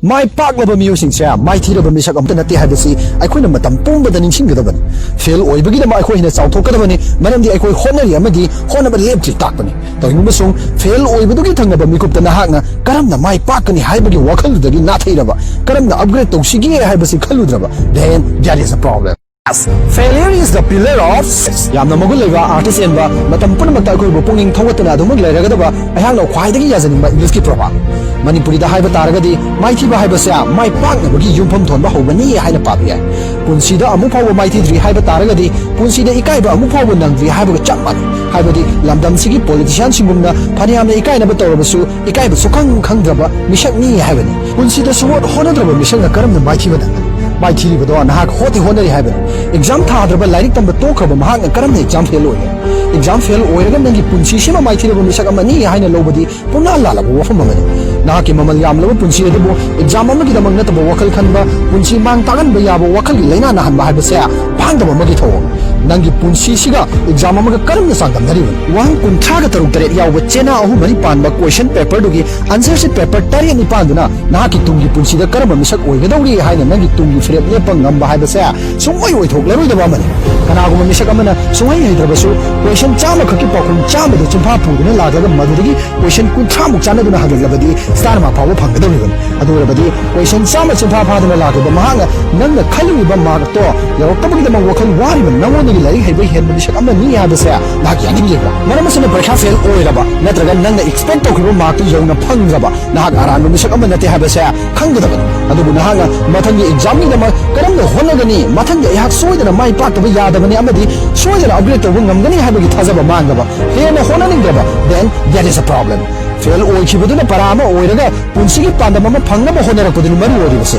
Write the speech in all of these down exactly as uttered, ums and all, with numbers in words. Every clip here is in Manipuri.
ꯃꯥꯏ ꯄꯥꯛꯂꯕ ꯃꯤꯑꯣꯏꯁꯤꯡꯁꯦ ꯃꯥꯏꯊꯤꯔꯕ ꯃꯤꯁꯛ ꯑꯝꯇ ꯅꯠꯇꯦ ꯍꯥꯏꯕꯁꯤ ꯑꯩꯈꯣꯏꯅ ꯃꯇꯝ ꯄꯨꯝꯕꯗ ꯅꯤꯡꯁꯤꯡꯒꯗꯕꯅꯤ꯫ ꯐꯦꯜ ꯑꯣꯏꯕꯒꯤꯗꯃꯛ ꯑꯩꯈꯣꯏ ꯍꯦꯟꯅ ꯆꯥꯎꯊꯣꯛꯀꯗꯕꯅꯤ, ꯃꯔꯝꯗꯤ ꯑꯩꯈꯣꯏ ꯍꯣꯠꯅꯔꯤ ꯑꯃꯗꯤ ꯍꯣꯠꯅꯕ ꯂꯦꯞꯇ꯭ꯔꯤ ꯇꯥꯛꯄꯅꯤ꯫ ꯀꯔꯤꯒꯨꯝꯕ ꯁꯨꯝ ꯐꯦꯜ ꯑꯣꯏꯕꯗꯨꯒꯤ ꯊꯪꯅꯕ ꯃꯤꯀꯨꯞꯇ ꯅꯍꯥꯛꯅ ꯀꯔꯝꯅ ꯃꯥꯏ ꯄꯥꯛꯀꯅꯤ ꯍꯥꯏꯕꯒꯤ ꯋꯥꯈꯜꯗꯨꯗꯒꯤ ꯅꯥꯊꯩꯔꯕ, ꯀꯔꯝꯅ ꯑꯞꯒ꯭ꯔꯦꯗ ꯇꯧꯁꯤꯒꯦ ꯍꯥꯏꯕꯁꯤ ꯈꯜꯂꯨꯗ꯭ꯔꯕ, then there is a problem. Failure is the pillar of success. ꯌꯥꯝꯅ ꯃꯒꯨꯟ ꯂꯩꯕ, ꯑꯥꯔꯊ ꯆꯦꯟꯕ, ꯃꯇꯝ ꯄꯨꯝꯅꯃꯛꯇ ꯑꯩꯈꯣꯏꯕꯨ ꯄꯨꯛꯅꯤꯡ ꯊꯧꯒꯠꯇꯨꯅ ꯑꯗꯨꯃꯛ ꯂꯩꯔꯒꯗꯕ ꯑꯩꯍꯥꯛꯅ ꯈ꯭ꯋꯥꯏꯗꯒꯤ ꯌꯥꯖꯅꯤꯡꯕ ꯏꯪꯂꯤꯁꯀꯤ ꯄ꯭ꯔꯣꯚꯥꯕ꯫ ꯃꯅꯤꯄꯨꯔꯤꯗ ꯍꯥꯏꯕ ꯇꯥꯔꯒꯗꯤ, ꯃꯥꯏꯊꯤꯕ ꯍꯥꯏꯕꯁꯦ ꯃꯥꯏ ꯄꯥꯛꯅꯕꯒꯤ ꯌꯨꯝꯐꯝ ꯊꯣꯟꯕ ꯍꯧꯕꯅꯤ ꯍꯥꯏꯅ ꯄꯥꯕ ꯌꯥꯏ꯫ ꯄꯨꯟꯁꯤꯗ ꯑꯃꯨꯛ ꯐꯥꯎꯕ ꯃꯥꯏꯊꯤꯗ꯭ꯔꯤ ꯍꯥꯏꯕ ꯇꯥꯔꯒꯗꯤ, ꯄꯨꯟꯁꯤꯗ ꯏꯀꯥꯏꯕ ꯑꯃꯨꯛ ꯐꯥꯎꯕ ꯅꯪꯗ꯭ꯔꯤ ꯍꯥꯏꯕꯒ ꯆꯞ ꯃꯥꯟꯅꯩ꯫ ꯍꯥꯏꯕꯗꯤ, ꯂꯝꯗꯝꯁꯤꯒꯤ ꯄꯣꯂꯤꯇꯤꯁꯤꯌꯥꯟꯁꯤꯡꯒꯨꯝꯅ ꯐꯅꯌꯥꯝꯅ ꯏꯀꯥꯏꯅꯕ ꯇꯧꯔꯕꯁꯨ, ꯏꯀꯥꯏꯕ ꯁꯨꯈꯪ ꯈꯪꯗ꯭ꯔꯕ ꯃꯤꯁꯛꯅꯤ ꯍꯥꯏꯕꯅꯤ꯫ ꯄꯨꯟꯁꯤꯗ ꯁꯨꯡꯍꯣꯠ ꯍꯣꯠꯅꯗ꯭ꯔꯕ ꯃꯤꯁꯛꯅ ꯀꯔꯝꯅ ꯃꯥꯏꯊꯤꯕ ꯅꯪꯒꯅꯤ? ꯃꯥꯏꯊꯤꯔꯤꯕꯗꯣ ꯅꯍꯥꯛ ꯍꯣꯠꯇꯤ ꯍꯣꯠꯅꯔꯤ ꯍꯥꯏꯕꯅꯤ꯫ ꯑꯦꯛꯖꯥꯝ ꯊꯥꯗ꯭ꯔꯕ, ꯂꯥꯏꯔꯤꯛ ꯇꯝꯕ ꯇꯣꯛꯈ꯭ꯔꯕ ꯃꯍꯥꯛꯅ ꯀꯔꯝꯅ ꯑꯦꯛꯖꯥꯝ ꯐꯦꯜ ꯑꯣꯏꯒꯅꯤ? ꯑꯦꯛꯖꯥꯝ ꯐꯦꯜ ꯑꯣꯏꯔꯒ ꯅꯪꯒꯤ ꯄꯨꯟꯁꯤꯁꯤꯃ ꯃꯥꯏꯊꯤꯔꯕ ꯃꯤꯁꯛ ꯑꯃꯅꯤ ꯍꯥꯏꯅ ꯂꯧꯕꯗꯤ ꯄꯨꯝꯂꯥ ꯂꯥꯜꯂꯕ ꯋꯥꯐꯝ ꯑꯃꯅꯤ꯫ ꯅꯍꯥꯛꯀꯤ ꯃꯃꯜ ꯌꯥꯝꯂꯕ ꯄꯨꯟꯁꯤ ꯑꯗꯨꯕꯨ ꯑꯦꯛꯖꯥꯝ ꯑꯃꯒꯤꯗꯃꯛ ꯅꯠꯇꯕ ꯋꯥꯈꯜ ꯈꯟꯕ, ꯄꯨꯟꯁꯤ ꯃꯥꯡ ꯇꯥꯛꯍꯟꯕ ꯌꯥꯕ ꯋꯥꯈꯜꯒꯤ ꯂꯥꯏꯅꯥ ꯅꯥꯍꯟꯕ ꯍꯥꯏꯕꯁꯦ ꯄꯥꯡꯗꯕ ꯑꯃꯒꯤ ꯊꯧꯑꯣꯡ꯫ ꯅꯪꯒꯤ ꯄꯨꯟꯁꯤꯁꯤꯒ ꯑꯦꯛꯖꯥꯝ ꯑꯃꯒ ꯀꯔꯝꯅ ꯆꯥꯡꯗꯝꯅꯔꯤꯕꯅꯣ? ꯋꯥꯍꯪ ꯀꯨꯟꯊ꯭ꯔꯥꯒ ꯇꯔꯨꯛ ꯇꯔꯦꯠ ꯌꯥꯎꯕ ꯆꯦꯅꯥ ꯑꯍꯨꯝ ꯃꯔꯤ ꯄꯥꯟꯕ ꯀꯣꯏꯁꯟ ꯄꯦꯄꯔꯗꯨꯒꯤ ꯑꯟꯁꯔꯁꯤ ꯄꯦꯄꯔ ꯇꯔꯦꯠ ꯅꯤꯄꯥꯟꯗꯨꯅ ꯅꯍꯥꯛꯀꯤ ꯇꯨꯡꯒꯤ ꯄꯨꯟꯁꯤꯗ ꯀꯔꯝꯕ ꯃꯤꯁꯛ ꯑꯣꯏꯒꯗꯧꯔꯤ ꯍꯥꯏꯅ ꯅꯪꯒꯤ ꯇꯨꯡꯒꯤ ꯐꯤꯔꯦꯞ ꯂꯦꯞꯄ ꯉꯝꯕ ꯍꯥꯏꯕꯁꯦ ꯁꯨꯡꯑꯣꯏ ꯑꯣꯏꯊꯣꯛꯂꯔꯣꯏꯗꯕ ꯑꯃꯅꯤ꯫ ꯀꯅꯥꯒꯨꯝꯕ ꯃꯤꯁꯛ ꯑꯃꯅ ꯁꯨꯡꯍꯩ ꯍꯩꯇ꯭ꯔꯕꯁꯨ ꯀꯣꯏꯁꯟ ꯆꯥꯝꯃ ꯈꯛꯀꯤ ꯄꯥꯎꯈꯨꯝ ꯆꯥꯝꯃꯗ ꯆꯤꯟꯐꯥ ꯄꯨꯗꯨꯅ ꯂꯥꯛꯂꯒ ꯃꯗꯨꯗꯒꯤ ꯀꯣꯏꯁꯟ ꯀꯨꯟꯊ꯭ꯔꯥꯃꯨꯛ ꯆꯥꯟꯅꯗꯨꯅ ꯍꯪꯂꯛꯂꯕꯗꯤ ꯁ꯭ꯇꯥꯔ ꯃꯥꯔꯛ ꯐꯥꯎꯕ ꯐꯪꯒꯗꯧꯔꯤꯕꯅꯤ꯫ ꯑꯗꯨ ꯑꯣꯏꯔꯕꯗꯤ ꯀꯣꯏꯁꯟ ꯆꯥꯝꯃ ꯆꯤꯟꯐꯥ ꯐꯥꯗꯨꯅ ꯂꯥꯛꯂꯤꯕ ꯃꯍꯥꯛꯅ ꯅꯪꯅ ꯈꯜꯂꯨꯔꯤꯕ ꯃꯥꯔꯛꯇꯣ ꯌꯧꯔꯛꯇꯕꯒꯤꯗꯃꯛ ꯋꯥꯈꯜ ꯋꯥꯔꯤꯕ ꯅꯪꯉꯣꯟꯗꯒꯤ ꯂꯥꯏꯔꯤꯛ ꯍꯩꯕ ꯍꯦꯟꯕ ꯃꯤꯁꯛ ꯑꯃꯅꯤ ꯍꯥꯏꯕꯁꯦ ꯅꯍꯥꯛ ꯌꯥꯅꯤꯡꯂꯤꯕ꯭ꯔꯥ? ꯃꯔꯝ ꯑꯁꯤꯅ ꯄꯔꯤꯈꯥ ꯐꯦꯜ ꯑꯣꯏꯔꯕ ꯅꯠꯇ꯭ꯔꯒ ꯅꯪꯅ ꯑꯦꯛꯁꯄꯦꯛ ꯇꯧꯈꯤꯕ ꯃꯥꯔꯛꯇꯨ ꯌꯧꯅ ꯐꯪꯗ꯭ꯔꯕ ꯅꯍꯥꯛ ꯑꯔꯥꯟꯕ ꯃꯤꯁꯛ ꯑꯃ ꯅꯠꯇꯦ ꯍꯥꯏꯕꯁꯦ ꯈꯪꯒꯗꯕꯅꯤ꯫ ꯑꯗꯨꯕꯨ ꯅꯍꯥꯛꯅ ꯃꯊꯪꯒꯤ ꯑꯦꯛꯖꯥꯝꯒꯤꯗꯃꯛ ꯀꯔꯝꯅ ꯍꯣꯠꯅꯒꯅꯤ, ꯃꯊꯪꯒꯤ ꯑꯩꯍꯥꯛ ꯁꯣꯏꯗꯅ ꯃꯥꯏ ꯄꯥꯛꯇꯕ ꯌꯥꯗꯕꯅꯤ ꯑꯃꯗꯤ ꯁꯣꯏꯗꯅ ꯑꯞꯒ꯭ꯔꯦꯗ ꯇꯧꯕ ꯉꯝꯒꯅꯤ ꯍꯥꯏꯕꯒꯤ ꯊꯥꯖꯕ ꯃꯥꯡꯂꯕ, ꯍꯦꯟꯅ ꯍꯣꯠꯅꯅꯤꯡꯗ꯭ꯔꯕ, then there is a problem. Fail ꯑꯣꯏꯈꯤꯕꯗꯨꯅ ꯄꯔꯥ ꯑꯃ ꯑꯣꯏꯔꯒ ꯄꯨꯟꯁꯤꯒꯤ ꯄꯥꯟꯗꯝ ꯑꯃ ꯐꯪꯅꯕ ꯍꯣꯠꯅꯔꯛꯄꯗꯨꯅ ꯃꯔꯨ ꯑꯣꯏꯔꯤꯕꯁꯦ꯫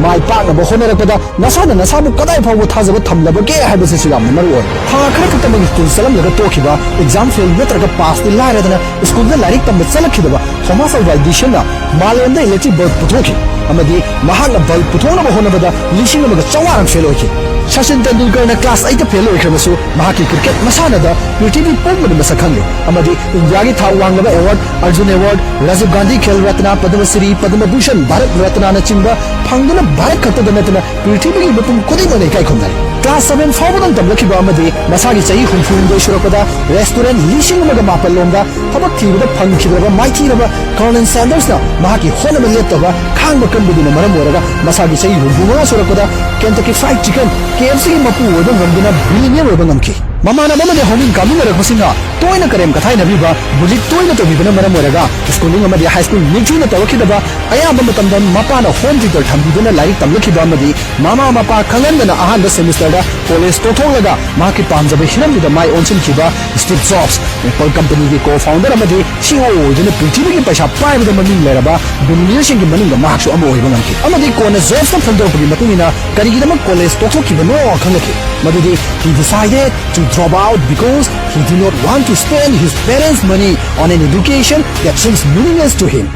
ꯃꯥꯏ ꯄꯥꯛꯅꯕ ꯍꯣꯠꯅꯔꯛꯄꯗ ꯅꯁꯥꯅ ꯅꯁꯥꯕꯨ ꯀꯗꯥꯏ ꯐꯥꯎꯕ ꯊꯥꯖꯕ ꯊꯝꯂꯕꯒꯦ ꯍꯥꯏꯕꯁꯤꯁꯨ ꯌꯥꯝꯅ ꯃꯔꯨ ꯑꯣꯏ꯫ ꯊꯥ ꯈꯔ ꯈꯛꯇꯃꯛ ꯁ꯭ꯀꯨꯜ ꯆꯠꯂꯝꯂꯒ ꯇꯣꯛꯈꯤꯕ, ꯑꯦꯛꯖꯥꯝ ꯐꯦꯜ ꯅꯠꯇ꯭ꯔꯒ ꯄꯥꯁꯇꯤ ꯂꯥꯏꯔꯗꯅ ꯁ꯭ꯀꯨꯜꯗ ꯂꯥꯏꯔꯤꯛ ꯇꯝꯕ ꯆꯠꯂꯛꯈꯤꯗꯕ ꯊꯣꯃꯥꯁ ꯑꯜꯚꯥ ꯑꯦꯗꯤꯁꯟꯅ ꯃꯥꯂꯦꯝꯗ ꯏꯂꯦꯛꯇ꯭ꯔꯤꯛ ꯕꯜꯕ ꯄꯨꯊꯣꯛꯈꯤ꯫ ꯑꯃꯗꯤ ꯃꯍꯥꯛꯅ ꯕꯜꯕ ꯄꯨꯊꯣꯛꯅꯕ ꯍꯣꯠꯅꯕꯗ ꯂꯤꯁꯤꯡ ꯑꯃꯒ ꯆꯥꯝꯃꯉꯥꯔꯛ ꯐꯦꯜ ꯑꯣꯏꯈꯤ꯫ ꯁꯆꯤꯟ ꯇꯦꯟꯗꯨꯜꯀꯔꯅ ꯀ꯭ꯂꯥꯁ ꯑꯩꯠꯇ ꯐꯦꯜ ꯑꯣꯏꯈ꯭ꯔꯕꯁꯨ, ꯃꯍꯥꯛꯀꯤ ꯀ꯭ꯔꯤꯀꯦꯠ ꯃꯁꯥꯟꯅꯗ ꯄ꯭ꯔꯤꯊꯤꯕꯤ ꯄꯨꯝꯕꯅ ꯃꯁꯛ ꯈꯪꯂꯤ ꯑꯃꯗꯤ ꯏꯟꯗꯤꯌꯥꯒꯤ ꯊꯥꯛ ꯋꯥꯡꯂꯕ ꯑꯦꯋꯥꯔꯗ, ꯑꯔꯖꯨꯟ ꯑꯦꯋꯥꯔꯗ, ꯔꯥꯖꯤꯕ ꯒꯥꯟꯙꯤ ꯈꯦꯜ ꯔꯠꯅ, ꯄꯗꯃ ꯁ꯭ꯔꯤ, ꯄꯗꯃ ꯚꯨꯁꯟ, ꯚꯥꯔꯠ ꯔꯠꯅꯅꯆꯤꯡꯕ ꯐꯪꯗꯨꯅ ꯚꯥꯔꯠ ꯈꯛꯇꯗ ꯅꯠꯇꯅ ꯄ꯭ꯔꯤꯊꯤꯕꯤꯒꯤ ꯃꯤꯄꯨꯝ ꯈꯨꯗꯤꯡꯃꯛꯅ ꯏꯀꯥꯏ ꯈꯨꯝꯅꯔꯤ꯫ ꯀ꯭ꯂꯥꯁ ꯁꯚꯦꯟ ꯐꯥꯎꯕꯗꯪ ꯇꯝꯂꯛꯈꯤꯕ ꯑꯃꯗꯤ ꯃꯁꯥꯒꯤ ꯆꯍꯤ ꯍꯨꯝꯐꯨꯍꯨꯝꯗꯣꯏ ꯁꯨꯔꯛꯄꯗ ꯔꯦꯁꯇꯨꯔꯦꯟꯠ ꯂꯤꯁꯤꯡ ꯑꯃꯒ ꯃꯥꯄꯜ ꯂꯣꯝꯗ ꯊꯕꯛ ꯊꯤꯕꯗ ꯐꯪꯈꯤꯗ꯭ꯔꯕ ꯃꯥꯏꯊꯤꯔꯕ ꯀꯔꯅꯦꯜ ꯁꯦꯟꯗꯔꯁꯅ ꯃꯍꯥꯛꯀꯤ ꯍꯣꯠꯅꯕ ꯂꯦꯞꯇꯕ ꯈꯥꯡꯕ ꯀꯟꯕꯗꯨꯅ ꯃꯔꯝ ꯑꯣꯏꯔꯒ ꯃꯁꯥꯒꯤ ꯆꯍꯤ ꯍꯨꯝꯐꯨ ꯃꯉꯥ ꯁꯨꯔꯛꯄꯗ Kentucky Fried Chicken, K F C ꯒꯤ ꯃꯄꯨ ꯑꯣꯏꯕ ꯉꯝꯗꯨꯅ billionaire ꯑꯣꯏꯕ ꯉꯝꯈꯤ꯫ ꯃꯃꯥꯟꯅꯕ ꯑꯃꯗꯤ ꯍꯧꯃꯤꯟ ꯀꯥꯃꯤꯟꯅꯔꯛꯄꯁꯤꯡꯅ ꯇꯣꯏꯅ ꯀꯔꯦꯝ ꯀꯊꯥꯏꯅꯕꯤꯕ, bully ꯇꯣꯏꯅ ꯇꯧꯕꯤꯕꯅ ꯃꯔꯝ ꯑꯣꯏꯔꯒ schooling ꯑꯃꯗꯤ high school ꯅꯤꯡꯊꯤꯅ ꯇꯧꯔꯛꯈꯤꯗꯕ, ꯑꯌꯥꯝꯕ ꯃꯇꯝꯗ ꯃꯄꯥꯅ home tutor ꯊꯝꯕꯤꯗꯨꯅ ꯂꯥꯏꯔꯤꯛ ꯇꯝꯂꯛꯈꯤꯕ ꯑꯃꯗꯤ ꯃꯃꯥ ꯃꯄꯥ ꯈꯪꯍꯟꯗꯅ ꯑꯍꯥꯟꯕ semesterꯗ college ꯇꯣꯛꯊꯣꯛꯂꯒ ꯃꯍꯥꯛꯀꯤ ꯄꯥꯝꯖꯕ ꯍꯤꯔꯝꯗꯨꯗ ꯃꯥꯏ ꯑꯣꯟꯁꯤꯟꯈꯤꯕ Steve Jobs, Apple companyꯒꯤ co-founder ꯑꯃꯗꯤ C E O ꯑꯣꯏꯗꯨꯅ ꯄ꯭ꯔꯤꯊꯤꯕꯤꯒꯤ ꯄꯩꯁꯥ ꯄꯥꯏꯕꯗ ꯃꯃꯤꯡ ꯂꯩꯔꯕ billionaireꯁꯤꯡꯒꯤ ꯃꯅꯨꯡꯗ ꯃꯍꯥꯛꯁꯨ ꯑꯃ ꯑꯣꯏꯕ ꯉꯝꯈꯤ꯫ ꯑꯃꯗꯤ ꯀꯣꯟꯅ Jobsꯅ ꯐꯣꯡꯗꯣꯔꯛꯄꯒꯤ ꯃꯇꯨꯡ ꯏꯟꯅ ꯀꯔꯤꯒꯤꯗꯃꯛ college ꯇꯣꯛꯊꯣꯛꯈꯤꯕꯅꯣ ꯈꯪꯂꯛꯈꯤ꯫ ꯃꯗꯨꯗꯤ he decided to drop out because he did not want to spend his parents' money on an education that seems meaningless to him.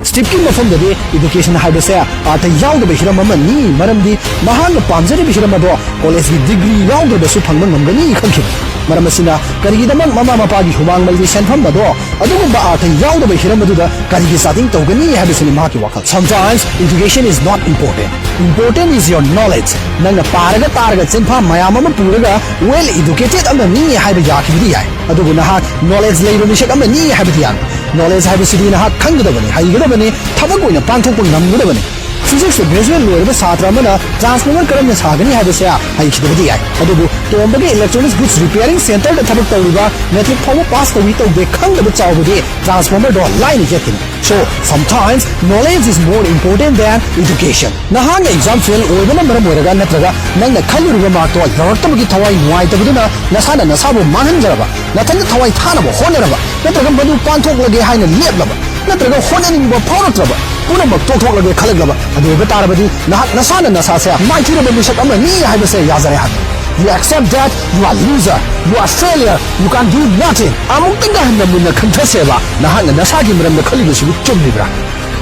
Steveꯀꯤ ꯃꯐꯝꯗꯗꯤ education ꯍꯥꯏꯕꯁꯦ ꯑꯥꯔꯊ ꯌꯥꯎꯗꯕ ꯍꯤꯔꯝ ꯑꯃꯅꯤ, ꯃꯔꯝꯗꯤ ꯃꯍꯥꯛꯅ ꯄꯥꯝꯖꯔꯤꯕ ꯍꯤꯔꯝ ꯑꯗꯣ collegeꯀꯤ degree ꯌꯥꯎꯗ꯭ꯔꯕꯁꯨ ꯐꯪꯕ ꯉꯝꯒꯅꯤ ꯈꯟꯈꯤꯕꯅꯤ꯫ ꯃꯔꯝ ꯑꯁꯤꯅ ꯀꯔꯤꯒꯤꯗꯃꯛ ꯃꯃꯥ ꯃꯄꯥꯒꯤ ꯍꯨꯃꯥꯡ ꯃꯜꯒꯤ ꯁꯦꯟꯐꯝ ꯑꯗꯣ ꯑꯗꯨꯒꯨꯝꯕ ꯑꯥꯔꯊ ꯌꯥꯎꯗꯕ ꯍꯤꯔꯝ ꯑꯗꯨꯗ ꯀꯔꯤꯒꯤ ꯆꯥꯗꯤꯡ ꯇꯧꯒꯅꯤ ꯍꯥꯏꯕꯁꯤꯅꯤ ꯃꯍꯥꯛꯀꯤ ꯋꯥꯈꯜ꯫ Sometimes education is not important. Important is your knowledge. ꯅꯪꯅ ꯄꯥꯔꯒ ꯇꯥꯔꯒ ꯆꯤꯟꯐꯥ ꯃꯌꯥꯝ ꯑꯃ ꯄꯨꯔꯒ well educated ꯑꯃꯅꯤ ꯍꯥꯏꯕ ꯌꯥꯈꯤꯕꯗꯤ ꯌꯥꯏ, ꯑꯗꯨꯕꯨ ꯅꯍꯥꯛ knowledge ꯂꯩꯕ ꯃꯤꯁꯛ ꯑꯃꯅꯤ ꯍꯥꯏꯕꯗꯤ ꯌꯥꯔꯣꯏ꯫ Knowledge ꯍꯥꯏꯕꯁꯤꯗꯤ ꯅꯍꯥꯛ ꯈꯪꯒꯗꯕꯅꯤ, ꯍꯩꯒꯗꯕꯅꯤ, ꯊꯕꯛ ꯑꯣꯏꯅ ꯄꯥꯡꯊꯣꯛꯄ ꯉꯝꯒꯗꯕꯅꯤ꯫ Physicsꯇ graduate ꯂꯣꯏꯔꯕ ꯁꯥꯇ꯭ꯔ ꯑꯃꯅ transformer ꯀꯔꯝꯅ ꯁꯥꯒꯅꯤ ꯍꯥꯏꯕꯁꯦ ꯍꯩꯈꯤꯗꯕꯗꯤ ꯌꯥꯏ, ꯑꯗꯨꯕꯨ ꯇꯣꯝꯕꯒꯤ electronics goods repairing centreꯗ ꯊꯕꯛ ꯇꯧꯔꯤꯕ matric ꯐꯥꯎꯕ pass ꯇꯧꯏ ꯇꯧꯗꯦ ꯈꯪꯗꯕ ꯆꯥꯎꯕꯗꯤ transformerꯗꯣ ꯂꯥꯏꯅ ꯌꯦꯠꯈꯤꯅꯤ꯫ So, sometimes knowledge is more important than education. ꯅꯍꯥꯛꯅ exam fail ꯑꯣꯏꯕꯅ ꯃꯔꯝ ꯑꯣꯏꯔꯒ ꯅꯠꯇ꯭ꯔꯒ ꯅꯪꯅ ꯈꯜꯂꯨꯔꯤꯕ markꯇꯣ ꯌꯧꯔꯛꯇꯕꯒꯤ ꯊꯋꯥꯏ ꯅꯨꯡꯉꯥꯏꯇꯕꯗꯨꯅ ꯅꯁꯥꯅ ꯅꯁꯥꯕꯨ ꯃꯥꯡꯍꯟꯖꯔꯕ, ꯅꯊꯟꯗ ꯊꯋꯥꯏ ꯊꯥꯅꯕ ꯍꯣꯠꯅꯔꯕ, ꯅꯠꯇ꯭ꯔꯒ ꯃꯗꯨ ꯄꯥꯡꯊꯣꯛꯂꯒꯦ ꯍꯥꯏꯅ ꯂꯦꯞꯂꯕ, ꯅꯠꯇ꯭ꯔꯒ ꯍꯣꯠꯅꯅꯤꯡꯕ ꯐꯥꯎꯔꯛꯇ꯭ꯔꯕ, ꯄꯨꯝꯅꯃꯛ ꯇꯣꯛꯊꯣꯛꯂꯒꯦ ꯈꯜꯂꯛꯂꯕ, ꯑꯗꯨ ꯑꯣꯏꯕ ꯇꯥꯔꯕꯗꯤ ꯅꯍꯥꯛ ꯅꯁꯥꯅ ꯅꯁꯥꯁꯦ ꯃꯥꯏꯊꯤꯔꯕ ꯃꯤꯁꯛ ꯑꯃꯅꯤ ꯍꯥꯏꯕꯁꯦ ꯌꯥꯖꯔꯦ ꯍꯥꯏꯕꯅꯤ꯫ You accept that you are loser, you are failure, you can do nothing. ꯑꯃꯨꯛꯇꯪꯒ ꯍꯟꯅ ꯃꯨꯟꯅ ꯈꯟꯊꯁꯦꯕ, ꯅꯍꯥꯛꯅ ꯅꯁꯥꯒꯤ ꯃꯔꯝꯗ ꯈꯜꯂꯤꯕꯁꯤꯕꯨ ꯆꯨꯝꯂꯤꯕ꯭ꯔꯥ?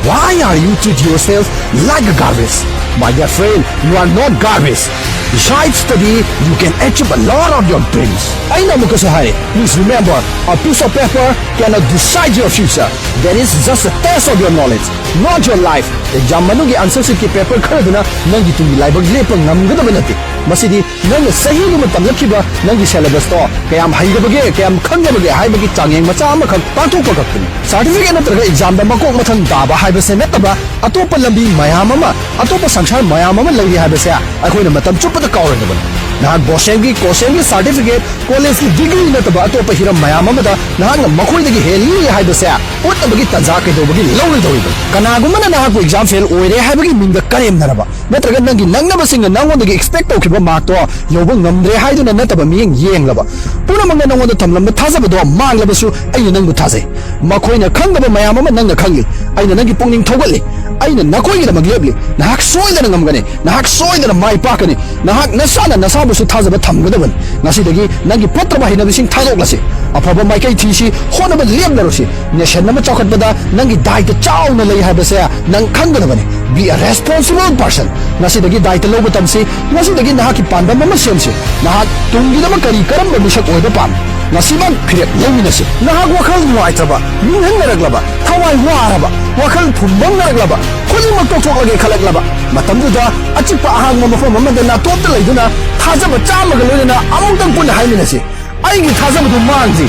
Why are you treat yourself like a garbage? My dear friend, you are not garbage. Besides study, you can achieve a lot of your dreams. ꯑꯩꯅ ꯑꯃꯨꯛꯀꯁꯨ ꯍꯥꯏꯔꯦ, please remember, a piece of paper cannot decide your future. That is just a test of your knowledge, not your life. Exam ꯃꯅꯨꯡꯒꯤ answer sheet ꯀꯤ paper ꯈꯔꯗꯨꯅ ꯅꯪꯒꯤ ꯇꯨꯡꯒꯤ ꯂꯥꯏꯕꯛ ꯂꯦꯞꯄ ꯉꯝꯒꯗꯕ ꯅꯠꯇꯦ꯫ ꯃꯁꯤꯗꯤ ꯅꯪꯅ ꯆꯍꯤꯗꯨꯃ ꯇꯝꯂꯛꯈꯤꯕ ꯅꯪꯒꯤ syllabus ꯇꯣ ꯀꯌꯥꯝ ꯍꯩꯔꯕꯒꯦ, ꯀꯌꯥꯝ ꯈꯪꯉꯕꯒꯦ ꯍꯥꯏꯕꯒꯤ ꯆꯥꯡꯌꯦꯡ ꯃꯆꯥ ꯑꯃꯈꯛ ꯄꯥꯡꯊꯣꯛꯄ ꯈꯛꯇꯅꯤ꯫ Certificate ꯅꯠꯇ꯭ꯔꯒ exam ꯗ ꯃꯀꯣꯛ ꯃꯊꯪ ꯇꯥꯕ ꯍꯥꯏꯕꯁꯦ ꯅꯠꯇꯕ, ꯑꯇꯣꯞꯄ ꯂꯝꯕꯤ ꯃꯌꯥꯝ ꯑꯃ, ꯑꯇꯣꯞꯄ ꯁꯪꯁꯥꯔ ꯃꯌꯥꯝ ꯑꯃ ꯂꯩꯔꯤ ꯍꯥꯏꯕꯁꯦ ꯑꯩꯈꯣꯏꯅ ꯃꯇꯝ ꯆꯨꯞꯄꯗ ꯀꯥꯎꯔꯣꯏꯗꯕꯅꯤ꯫ ꯅꯍꯥꯛ BOSEM ꯒꯤ, COSEM ꯒꯤ certificate, college ꯀꯤ degree ꯅꯠꯇꯕ ꯑꯇꯣꯞꯄ ꯍꯤꯔꯝ ꯃꯌꯥꯝ ꯑꯃꯗ ꯅꯍꯥꯛꯅ ꯃꯈꯣꯏꯗꯒꯤ ꯍꯦꯜꯂꯤ ꯍꯥꯏꯕꯁꯦ ꯎꯠꯅꯕꯒꯤ ꯇꯥꯟꯖꯥ ꯀꯩꯗꯧꯕꯒꯤ ꯂꯧꯔꯣꯏꯗꯧꯔꯤꯕꯅꯣ? ꯀꯅꯥꯒꯨꯝꯕꯅ ꯅꯍꯥꯛꯄꯨ exam fail ꯑꯣꯏꯔꯦ ꯍꯥꯏꯕꯒꯤ ꯃꯤꯡꯗ ꯀꯔꯦꯝꯅꯔꯕ, ꯅꯠꯇ꯭ꯔꯒ ꯅꯪꯒꯤ ꯅꯛꯅꯕꯁꯤꯡꯅ ꯅꯪꯉꯣꯟꯗꯒꯤ expect ꯇꯧꯈꯤꯕ mark ꯇꯣ ꯌꯧꯕ ꯉꯝꯗ꯭ꯔꯦ ꯍꯥꯏꯗꯨꯅ ꯅꯠꯇꯕ ꯃꯤꯠꯌꯦꯡ ꯌꯦꯡꯂꯕ, ꯄꯨꯝꯅꯃꯛꯅ ꯅꯪꯉꯣꯟꯗ ꯊꯝꯂꯝꯕ ꯊꯥꯖꯕꯗꯣ ꯃꯥꯡꯂꯕꯁꯨ ꯑꯩꯅ ꯅꯪꯕꯨ ꯊꯥꯖꯩ꯫ ꯃꯈꯣꯏꯅ ꯈꯪꯗꯕ ꯃꯌꯥꯝ ꯑꯃ ꯅꯪꯅ ꯈꯪꯂꯤ꯫ ꯑꯩꯅ ꯅꯪꯒꯤ ꯄꯨꯛꯅꯤꯡ ꯊꯧꯒꯠꯂꯤ꯫ ꯑꯩꯅ ꯅꯈꯣꯏꯒꯤꯗꯃꯛ ꯂꯦꯞꯂꯤ꯫ ꯅꯍꯥꯛ ꯁꯣꯏꯗꯅ ꯉꯝꯒꯅꯤ꯫ ꯅꯍꯥꯛ ꯁꯣꯏꯗꯅ ꯃꯥꯏ ꯄꯥꯛꯀꯅꯤ꯫ ꯅꯍꯥꯛ ꯅꯁꯥꯅ ꯅꯁꯥꯕꯨꯁꯨ ꯊꯥꯖꯕ ꯊꯝꯒꯗꯕꯅꯤ꯫ ꯉꯁꯤꯗꯒꯤ ꯅꯪꯒꯤ ꯐꯠꯇ꯭ꯔꯕ ꯍꯩꯅꯕꯤꯁꯤꯡ ꯊꯥꯗꯣꯛꯂꯁꯤ꯫ ꯑꯐꯕ ꯃꯥꯏꯀꯩ ꯊꯤꯁꯤ꯫ ꯍꯣꯠꯅꯕ ꯂꯦꯞꯂꯔꯣꯏꯁꯤ꯫ Nation ꯑꯃ ꯆꯥꯎꯈꯠꯄꯗ ꯅꯪꯒꯤ ꯗꯥꯏꯇ ꯆꯥꯎꯅ ꯂꯩ ꯍꯥꯏꯕꯁꯦ ꯅꯪ ꯈꯪꯒꯗꯕꯅꯤ꯫ Be a responsible person. ꯉꯁꯤꯗꯒꯤ ꯗꯥꯏꯇ ꯂꯧꯕ ꯇꯝꯁꯤ꯫ ꯉꯁꯤꯗꯒꯤ ꯅꯍꯥꯛꯀꯤ ꯄꯥꯟꯗꯝ ꯑꯃ ꯁꯦꯝꯁꯤ꯫ ꯅꯍꯥꯛ ꯇꯨꯡꯒꯤꯗꯃꯛ ꯀꯔꯤ ꯀꯔꯝꯕ ꯃꯤꯁꯛ ꯑꯣꯏꯕ ꯄꯥꯝꯃꯤ? ꯉꯁꯤꯃꯛ ꯐꯤꯔꯦꯞ ꯂꯧꯃꯤꯟꯅꯁꯤ꯫ ꯅꯍꯥꯛ ꯋꯥꯈꯜ ꯅꯨꯡꯉꯥꯏꯇ꯭ꯔꯕ, ꯅꯤꯡꯍꯟꯅꯔꯛꯂꯕ, ꯊꯋꯥꯏ ꯋꯥꯔꯕ, ꯋꯥꯈꯜ ꯐꯨꯝꯕꯪꯅꯔꯛꯂꯕ, ꯈꯨꯗꯤꯡꯃꯛ ꯇꯣꯛꯊꯣꯛꯂꯒꯦ ꯈꯜꯂꯛꯂꯕ ꯃꯇꯝꯗꯨꯗ, ꯑꯆꯤꯛꯄ ꯑꯍꯥꯡꯕ ꯃꯐꯝ ꯑꯃꯗ ꯅꯥꯇꯣꯞꯇ ꯂꯩꯗꯨꯅ ꯊꯥꯖꯕ ꯆꯥꯝꯃꯒ ꯂꯣꯏꯅꯅ ꯑꯃꯨꯛꯇꯪ ꯄꯨꯟꯅ ꯍꯥꯏꯃꯤꯟꯅꯁꯤ, "ꯑꯩꯒꯤ ꯊꯥꯖꯕꯗꯨ ꯃꯥꯡꯗ꯭ꯔꯤ꯫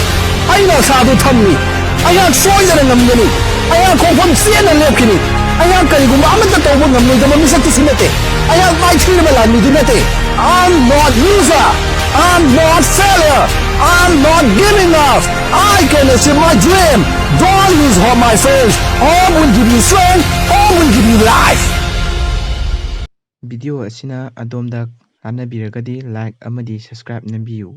ꯑꯩꯅ ꯑꯁꯥꯗꯨ ꯊꯝꯂꯤ꯫ ꯑꯩꯍꯥꯛ ꯁꯣꯏꯗꯅ ꯉꯝꯒꯅꯤ꯫ ꯑꯩꯍꯥꯛ ꯈꯣꯡꯐꯝ ꯆꯦꯠꯅ ꯂꯦꯞꯈꯤꯅꯤ꯫ ꯑꯩꯍꯥꯛ ꯀꯔꯤꯒꯨꯝꯕ ꯑꯃꯠꯇ ꯇꯧꯕ ꯉꯝꯂꯣꯏꯗꯕ ꯃꯤꯁꯛꯇꯨꯁꯨ ꯅꯠꯇꯦ꯫ ꯑꯩꯍꯥꯛ ꯃꯥꯏꯊꯤꯔꯕ ꯂꯥꯟꯃꯤꯗꯨ ꯅꯠꯇꯦ꯫ I'm not loser. I'm not failure. I'm not giving up. I can achieve my dream. Don't lose hope, my friends. Hope will give you strength. Hope will give you life." Video ꯑꯁꯤꯅ ꯑꯗꯣꯝꯗ ꯀꯥꯟꯅꯕꯤꯔꯒꯗꯤ like ꯑꯃꯗꯤ subscribe ꯅꯝꯕꯤꯌꯨ꯫